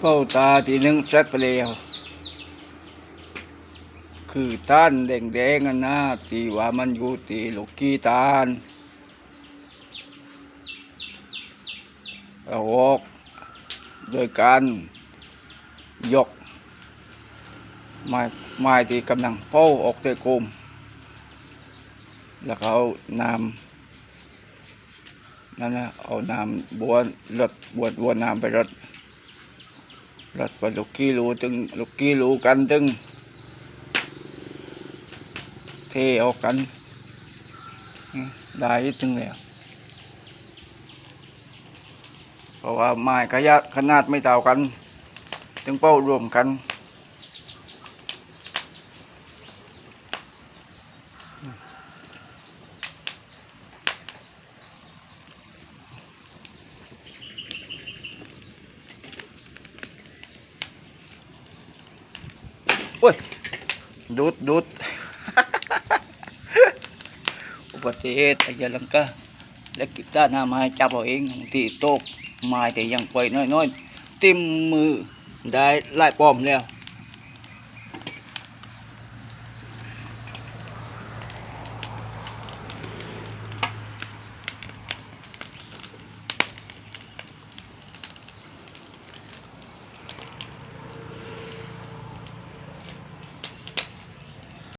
ເຂົ້າຕາທີໜຶ່ງເສັດໄປແລ້ວ ຄືຕານແດງໆຫັ້ນນະ ທີ່ວ່າມັນຢູ່ທີ່ລູກກີຕານ ເອົາອອກໂດຍການຍົກໄມ້ ໄມ້ທີ່ກຳລັງເປົ່າອອກແຕ່ກົມ ແລ້ວກໍເອົານ້ຳ ນັ້ນນະ ເອົານ້ຳບົວລົດ ບົວ ບົວນ້ຳໄປລົດ ລົດໄປລູກກີຫຼູ ຕຶງລູກກີຫຼູກັນ ຕຶງເທອອກກັນ ອືມ ໄດ້ຕຶງແລ້ວ ເພາະວ່າໄມ້ຂະຍະ ຂະໜາດໄມ່ເທົ່າກັນ ຈຶ່ງເປົ່າລວມກັນ. ໂອ້ຍ ດູດ ດູດ ອຸບັດຕິເຫດ ອາຍາລັງກາ ແລະ ກິດຕານາມາຈັບເອົາເອງ ບາງທີຕົກ ໄມ້ແຕ່ຍັງປ່ອຍນ້ອຍໆ ຕິ່ມມືໄດ້ຫຼາຍປ້ອມແລ້ວ.